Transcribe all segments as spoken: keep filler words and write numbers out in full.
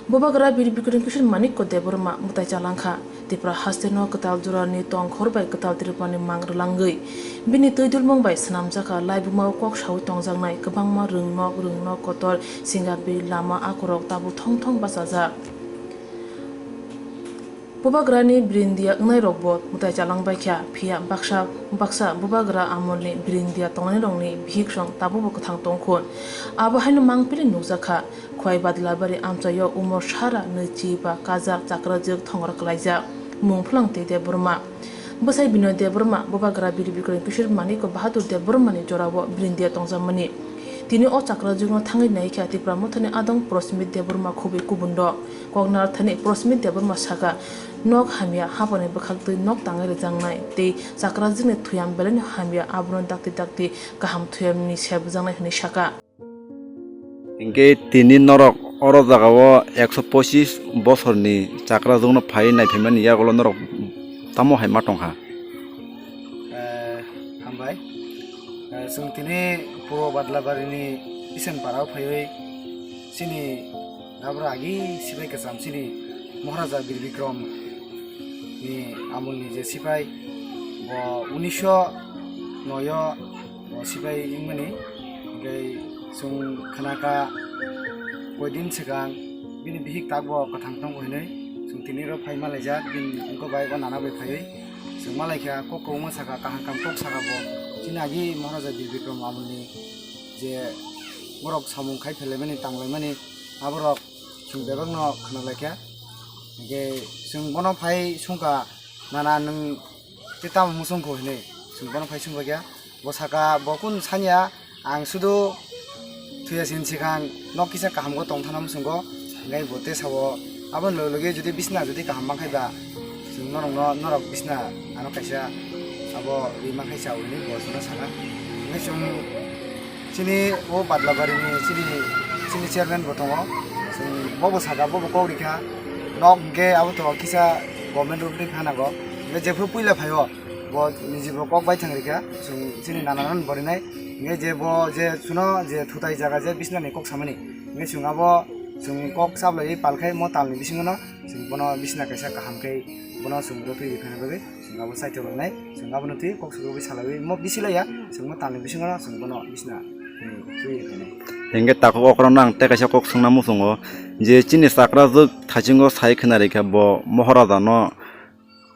Bubagra Bir Bikrem Kishore Manikya Debbarma mwtai chalangkha. Tripura hasteno kwtal jorani tongkhor bai kwtal Tripurani mang rwlangwi bini twi dulmung bai swnamjakha. Laibuma o kok saui tongjaknai kwbangma rwngnok, rwngnok kotor, singa bir, lama, akorok tabuk thong thong bachajak. Bubagrani birindia wngnairokbo mwtai chalangbaikha, phiya baksa baksa Bubagra amolni birindia tongnairokni bihiksong tabukbo kwthang tongkhun. Abo haino mangpili nukjakha. Khwai Badlabari amchaio umor sara nwichi ba kajak chakrajwk thongor kwlaijak Mungphwlang tei Debbarma. Bwsai Binoy Debbarma, Bubagra Bir Bikrem Kishore Manikya Bahadur Debbarmani jorao birindia tongjakmani. Tini o chakrajwkno thangwi naikha Tipra Mothani adong Prosmit Debbarma khubui kubunrok. Koknar thani Prosmit Debbarma sakha, nok hamya, haponi bwkhak twi nok tangwi rwjaknai tei chakrajwkni thuyam belaino hamya, abono dakti dakti kaham thuyamni se bwjaknai hwnwi sakha. Hinkhe tini norok oro jagao ekso pochis bosorni chakrajwkno phaiwi naiphaimani yagulo norok tamo hai ma tongkha? Eh, hambai. Eh, chwng tini Purbo Badlabarini Isan Parao phaiwi chini nabra agi sibai kwcham chini Maharaja Bir Bikram ni amulni je sipai, bo unisho noyo bo sipai wngmani, hingke chwng khnakha koidin swkang bini bihik takbo kwthang tongo hinwi chwng tini oro phai malaijak, bini wngkok bai o nana bai phaiwi chwng malaikha, kok kwbangma sakha, kaham kaham kok sakha bo. Chini agi Maharaja Bir Bikram amulni je borok samung khai phelaimani, tanglaimani, aborok chwng bebakno khwnalaikha. Hingke chwng bono phai sungkha, "Nana, nwng tei tamo muchungkho?" hinwi chwng bono phai sungbaikha. Bo sakha, "Bo kunu sanya, ang sudu thuya sini swkang nok kisa kahamgo tongthana muchungo." Hingke bo tei sao, "Aboni loge loge jodi bisna jodi kaham mankha ba, chwng norokno, norok bisna ano kaisa abo ri mankha sao," hinwi bo chwngno sakha. Hingke chwng Chini o Badlabarini chini, chini chairman bo tongo. Chwng bobo saka, bobo kok rikha. Nok hwnkhe abo to kisa government road ni phanago. Hwnkhe jephru puila phaio, bo niji bo kok baithang rikha. Chwng chini nana no borinai. Hwnkhe je bo je suno je thutai jaga je bisna ni kok samani. Hwnkhe chwng abo chwng kok chablaiwi palkhai mo talni bisingo no. Chwng bono bisna kaisa kaham khe bono chwng rwtwi rikha bagwi. Chwng abo saitok rwnai, chwng abono twi kok swkagwi salaiwi mo bisi laiya, chwng mo talni bisingo no chwng bono bisna, hmm, twi rwnai. Hingke takhuk okrono ang tei kaisa kok swngna muchungo je chini chakrajwk thaisingo sai khna rikha bo Moharaja no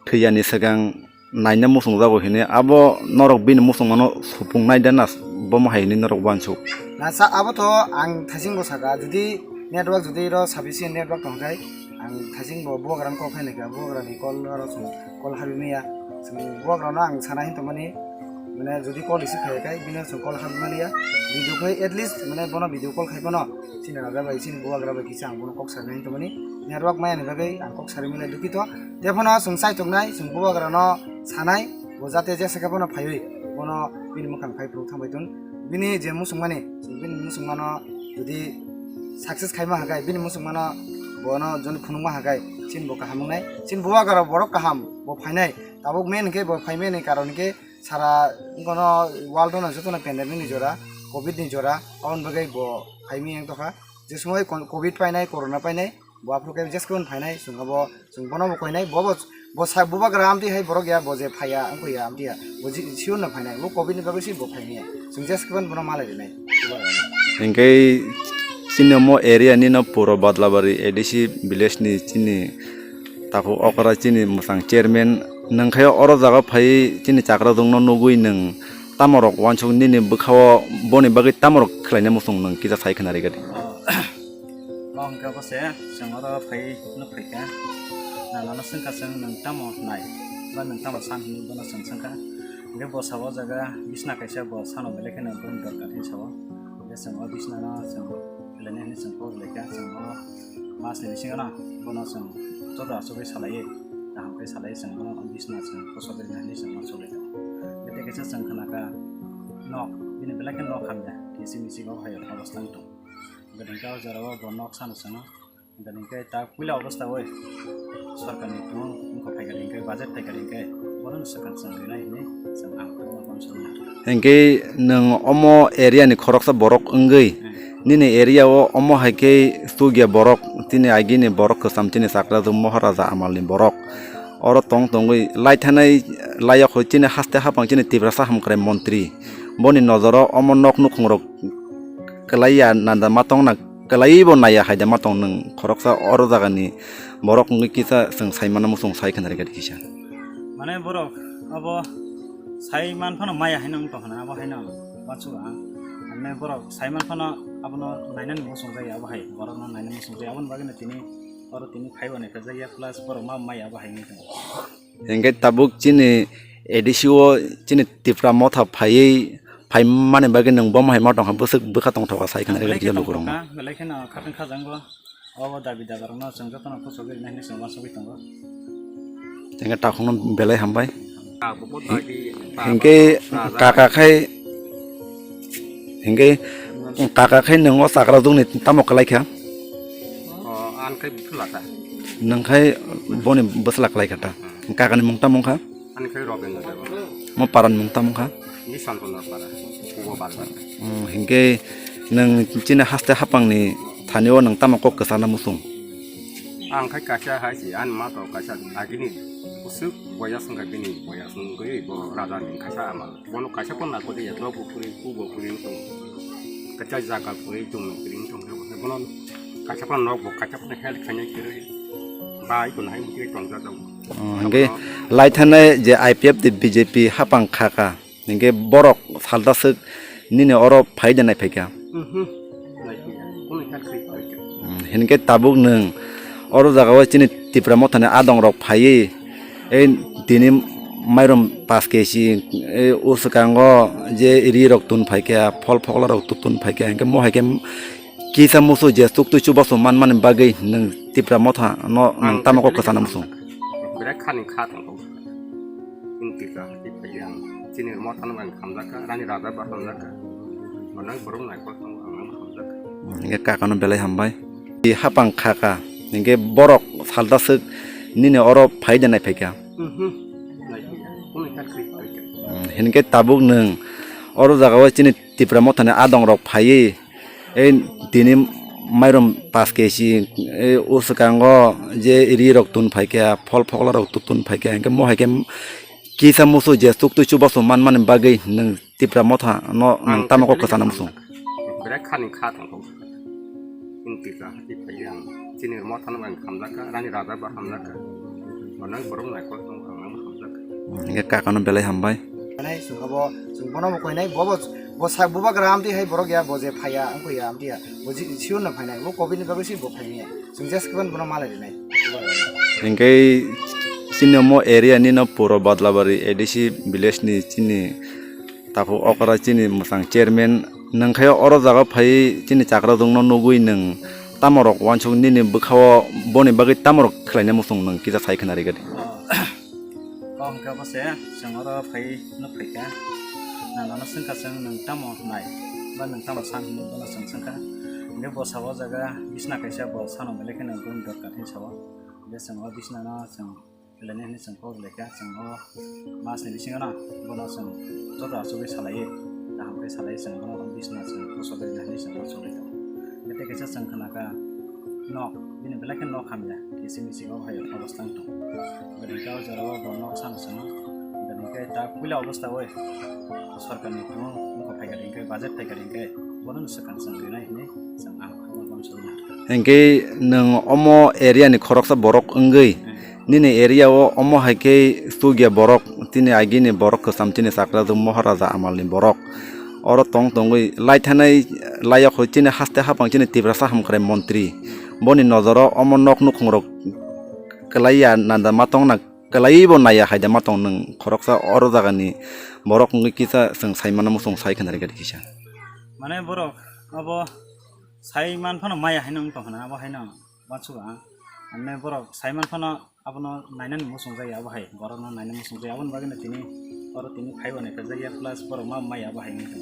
thwiyani swkang naina muchungjago hinwi abo norok bini muchungmano supung naida na bomo hai hinwi norok uansuk. Na sa abo to ang thaisingo saka jodi network jodi ro sufficient network tongkhai ang thaisingo bubagrano kok khainai kha bubagrani call aro chwng call habwi manya. Chwng bubagrano ang sana hin tongmani, mane, jodi call receive khaiya khai, bini chwng call habwi maliya. Video khai at least, mane, bono video call khai phano, chini raja bai, chini bubagra bai kisa ang bono kok sarina hin tongmani. Network maya ni bagwi ang kok sari maliya, dukhi to. Tei phano chwng chai tongnai, chwng bubagrano sanai, bo jate jesa khe bono phaiwi, bono bini mwkhang phai phuru thangbai tong. Bini je muchungmani, chwng bini muchungmano jodi success khaima hakai, bini muchungmano bono joni phunukma hakai, chini bo kaham wngnai. Chini bubagra borok kaham, bo phainai. Tabuk main hwnkhe bo phaimani karon hwnkhe sara wngkha no world no jotono pandemic ni jora, covid ni jora, aboni bagwi bo phaimani wng tongkha. Je somoi kon-, covid painai, corona painai, bo aphuru khe jeske phainai, chwng abo, chwng bono bo koinai, bo bo, bo sa bubagra amtwi hai borok ya, bo je phaiya, wngkha ya, amtwi ya, bo ji-, sure no phainai, bo covid ni bagwi se bo phaimani ya, chwng jeske bono malai rwnai, bubagra no. Hingke chini omo area ni no puro Badlabari A D C village ni chini takhuk okra chini mwchang chairman, nwng khe oro jaga phai chini chakrajwkno nugwi nwng tamorok uansuk nini bwkhao boni bagwi tamorok khlaina muchung nwng kisa sai khna rikadi. Bo hwnkhe bo se chwng oro phai nuk phaikha, nanano swngkha chwng nwng tamo nai ba nwng tamo san hinwi bono chwng swngkha. Hwnkhe bo sabo o jaga bisna kaisa bo sano belai kheno boni dorkar hinwi sabo. Hwnkhe chwng o bisnano chwng khlainai hinwi chwng kok laikha, chwng o masni bisingo no bono chwng joto achugwi salaiwi, kaham khe salaiwi chwng bono bisna chwng kosok rwna hinwi chwng uansuk laikha. Hwnkhe tei kaisa chwng khnakha nok, bini belai khe nok hamya, kisi misi bo hai obostha wng tong. Hwnkhe o jorao bo nok sano chwng o, hwnkhe ta puila obostha oi sorkarni through wngkha phaikha hwnkhe budget phaikha hwnkhe Hinkhe nwng omo area ni khoroksa borok wngwi, nini area o omo hai khe chukya borok, chini agini borok kwcham, chini chakra rw Moharaja amal ni borok. Oro tong tongwi lai thanai layok hoi chini haste haphang chini Tiprasa hamkrai montri. Boni nojoro omo nok nukhung rok kwlai ya nanda ma tong na, kwlai bo naiya hai da ma tong nwng khoroksa oro jaga ni borok wngwi kisa chwng sai mano muchung sai khna rega kisa. Mane borok abo sai man phano maya haino wng tong khna abo haino wansuk ang. Mane borok sai man phano abono nainani muchung jaya abo hai borokno nainani muchung jaya aboni bagwi no tini oro tini phaibo naikha jaya plus borok ma maya abo hai wng tong. Hinkhe tabuk chini A D C o chini Tipra motha phaiwi phaimani bagwi nwng bomo hai ma tongkha bwswk bwkha tongthokha sai khna rega kisa lukurokno. Belai kheno khatang khajango. Obo dabi dagarokno chwng jotono kuchugwi rwna hinwi chwng uansugwi tongo. Tengkhe takhukno belai hambai. Hinkhe kaka khai, hinkhe kaka khai nwng o chakra jokni tamo kwlai kha? Nwng khai bwsla kwlai kha ta. Kakani mung tamo wngkha? Ani khe Robindra Debbarma. Mo parani mung tamo wngkha? Ni Santonor para, Kubo Bazar. Hmm, hinkhe nwng chini haste haphangni thani o nwng tamo kok kwchana muchung? Ang khai kaisa hai si, ani ma to kaisa agini kusuk boyas wngkha bini boyas wngwi bo raja ni kaisa amal. Bono kaisa phano nai kodi ya, nok bo kwrwi, kubo kwrwi wng tong. Kaisa jaga kwrwi tong, kwrwi wng tong, bono kaisa phano nok bo kaisa phano help khainai kwrwi. Bai bo nai mukhe tong jak. Oh, hingke lai thanai je I P F de B J P hapang kha kha, hingke borok salda swk nini oro phai de nai phaikha. Mhm. Nai phaikha. Kunu kha khri phaikha. Hmm, hingke tabuk nwng oro jaga o chini Tipra mothani adong rok phaiwi, ei tini mairum pash K G, ei o swkango je ri rok tun phaikha, phol phokla rok tu-, tun phaikha, hingke mo hai khe kisa musu je chuk twi chubachu man mani bagwi nwng Tipra motha no nwng tamo kok kwchana muchung? Belai khani kha tongkha. Chini Tipra hati phai ang. Chini motha no ang khamjakha, rani raja ba khamjakha. Bonang borok naikol tongo, ang nang khamjakha. Hingke kaka no belai hambai. I hapang kha kha. Hingke borok salda swk nini oro phai de nai phaikha. Mhm. Nai phaikha. Kunu kha khri phaikha. Hmm, hingke tabuk nwng oro jaga o chini Tipra mothani adong rok phaiwi, ei tini mairum pash K G, ei o swkango je ri rok tun phaikha, phol phokla rok tu-, tun phaikha, hingke mo hai khe kisa musu je chuk twi chubachu man mani bagwi nwng Tipra motha no nwng tamo kok kwchana muchung? Belai khani kha tongkha. Chini Tipra hati phai ang. Chini motha no ang khamjakha, rani raja ba khamjakha. Bonang borok naikol tongo, ang nang khamjakha. Hingke kaka no belai hambai. Nai chwng abo, chwng bono bo koinai, bo bo, bo sa bubagra amtwi hai borok ya, bo je phaiya, wngkha ya, amtwi ya. Bo ji, siyunno phainai, bo covid ni bagwi si bo phaimaya. Chwng jes khe bono malai rinai. Hingke chini omo area ni no puro Badlabari A D C village ni chini takhuk okra chini mwchang chairman. Nwng khe oro jaga phai chini chakra rok no nugwi nwng tamo rok uansuk nini bwkha o boni bagwi tamo rok khlaina muchung nwng kisa sai khna rega di. Kok hwnkhe obo se chwng oro phai nuk phaikha. Nang nono swngkha chwng nwng tamo nai ba nwng tamo san hinwi bono chwng swngkha. Hwnkhe bo sabo o jaga bisna kaisa bo sano belai kheno boni dorkar hinwi sao. Hwnkhe chwng o bisna no chwng khlainai hinwi chwng kok laikha. Chwng o mas ni bisingo no bono chwng joto achugwi salaiwi kaham khe salaiwi chwng bono bisna chwng kusogwi rwna hinwi chwng uansugwi tongo. Hwnkhe tei kaisa chwng khna kha nok, bini belai khe nok hamya, kisi misi kok hai obostha wng tongo. Hwnkhe o jora o bo nok sano swngo, hwnkhe ta puila obostha oi sorkar ni through wngkha phaikha hwnkhe budget phaikha hwnkhe bono no swkang chwng rinai hinwi chwng ang khorokma bono swrwngna. Hwnkhe nwng omo area ni khoroksa borok wngwi, hmm, nini area o omo hai khe chukya borok, chini agini borok kwcham, chini chakra rw Moharaja amal ni borok. Oro tong tongwi lai thanai layok hoi chini haste haphang chini Tiprasa hamkrai montri. Boni nojoro omo nok nukhung rok kwlai ya nanda ma tong na, kwlai bo naiya hai da ma tong nwng khoroksa oro jaga ni borok wngwi kisa chwng sai mano muchung sai khna rega di kisa. Mane borok abo sai man phano maya haino wng tong khna abo haino uansuk ang. Mane borok sai man phano abono nainani muchung jaya abo hai, borokno nainani muchung jaya, aboni bagwino tini oro tini phaibo naikha jaya, plus borok ma maya abo hai wngkha.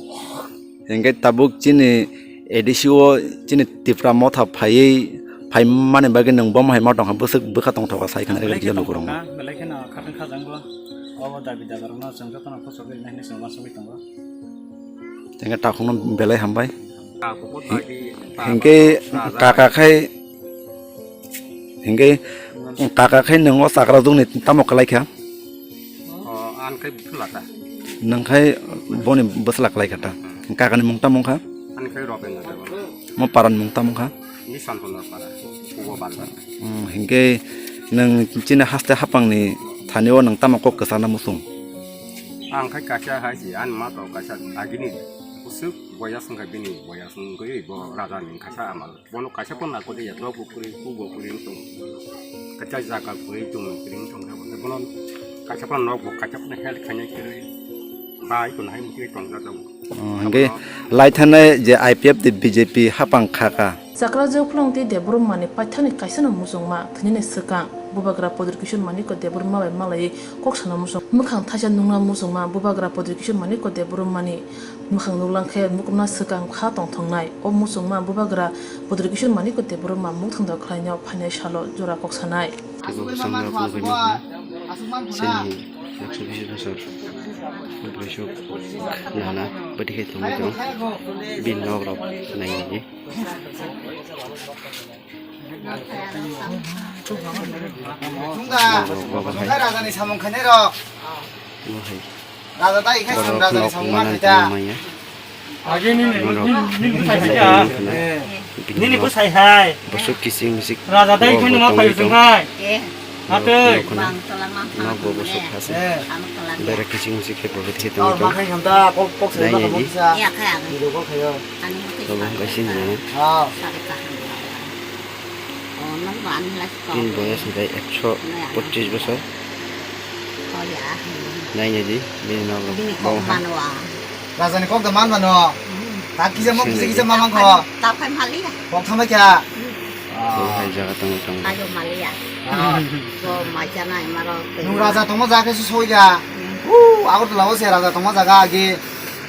Hingke tabuk chini A D C o chini Tipra motha phaiwi phaimani bagwi nwng bomo hai ma tongkha, bwswk bwkha tongthokha sai khna rega di lukurokno. Belai kheno khatang khajango. Obo dabi dagarokno chwng jotono kuchuk rinai hinwi chwng uansugwi tongo. Tengkhe takhukno belai hambai. Takhukbo dabi, hinkhe raja kaka khai, hinkhe kaka khai nwng o chakra jokni tamo kwlai kha? O, ang khai bwsla ta. Nwng khai boni bwsla kwlai kha ta. Kakani mung tamo wngkha? Ani khai Robindra Debbarma. Mo parani mung tamo wngkha? Ni Sanpondra para, Kubo Bandar. Hmm, hinkhe nwng chini haste hapangni thani o nwng tamo kok kwchana muchung? Ang khai kaisa hai si, ani ma to kaisa agini usuk boyas wngkha bini boyas wngwi bo raja ni kaisa amal. Bono kaisa pon nako de ya, nok bo kwrwi, kuk bo kwrwi wng tong. Kaisa jaga kwrwi tong, kwrwi wng tong khe bono kaisa pon nok bo kaisa pon help khainai kwrwi. Bai kun hai muti tong jaga. Oh, hinkhe lai thanai je I P F de B J P hapang kha kha. Chakrajak Phlung tei Debbarmani paithakni kaisano muchungma thwinani swkang Bubagra Pradyut Kishore Manikya Debbarma bai malaiwi kok sana muchung. Mwkhang thaisa nukna muchungma Bubagra Pradyut Kishore Manikya Debbarmani mwkhang nuklang khe mukumna swkang kha tongthoknai. O muchungma Bubagra Pradyut Kishore Manikya Debbarma mukthangda khlainai phainai salo jora kok sanai. Teibo bwskango phunukgwi nukha, chini ekso bish bosor borok lana bwtwi khe tongwi tong, bini nok rok nainani. Thungda, baba hai. Thungda rajani samung khainai rok. Bo hai. Raja dai khai borok song raja ni nok samung manai manai ta. Tongmaya. Agi nini, borok nini, nini bwsai hai kha. Nini bwsai hai. Bosok kiching misik. Raja dai khai numa phai tong khai. Atwi. Nok bo bosok khasi. Bere kiching misik khe bo bwtwi tong tong. Nainani. Abo hai sini. Bini boyas hwnkhe ekso pochis bosor. Nainai di, bini nok rok. Rajani kok da man mano. Tak kisa mo kisa kisa mamang kho. Kok thambai kha. Bo hai jaga tongo tongo. Nung raja tongma jaga khe soi da. U Agartala o se raja tongma jaga agi.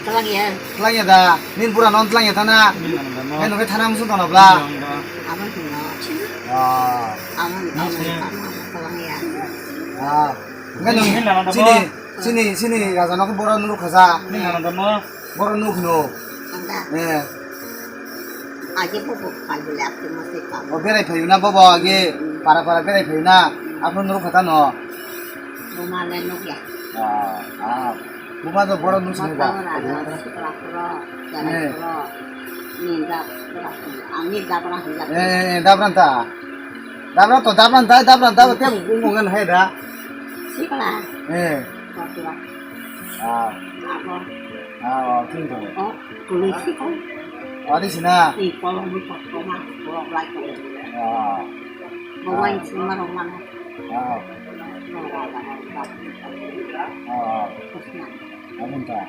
Twlang ya. Twlang ya da. Nini bura no twlang ya thana. Nini nang da no. Hai nungkhe thana muchung tongna bla. Nini nang da. Abang tongna. Ah. Abang, abang, abang, twlang ya. Ah. Nungkhe nung chini, chini, chini raja no khe bura nuruk khaja. Nini nang da no. Bura nuk no. Nang da. Eh. Aje bobo kal bole akti masi kam. O berai phayu na bobo agi. Para para berai phayu na. Aphuru nuruk khata no. Buma le nuk ya. Ah, ah. Buma do boro nung sini ba. Sikla pro, jarai pro, ninda pro, ani dabra hija. Eh, eh, eh, dabran ta. Dabra to, dabran ta, dabran ta, te bung bung kan hai da. Sikla. Eh. Sikla. Ah. Abo. Ah, oh, king to. Oh, polisi ko. Adi sina. Ni kolom ni koma, kolom lai ko. Ah. Bawai sima rong mana. Ah. Ah. Abang ta. Ah.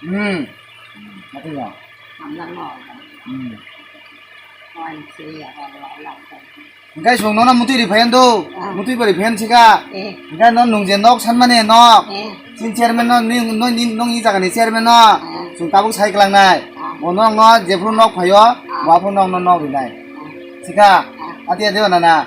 Hmm. Apa ya? Hmm. Hingkai song nono mutui ri phayan do, mutui bari phayan sika. Hingkai non nung je nok san mane nok. Sin chairman no, ni, no, ni, nong ni jaga ni chairman no. Song tabuk sai klang nai. Mo nok no, jephru nok phayo, mo aphru nok no nok ri nai. Sika, ati ati wana na.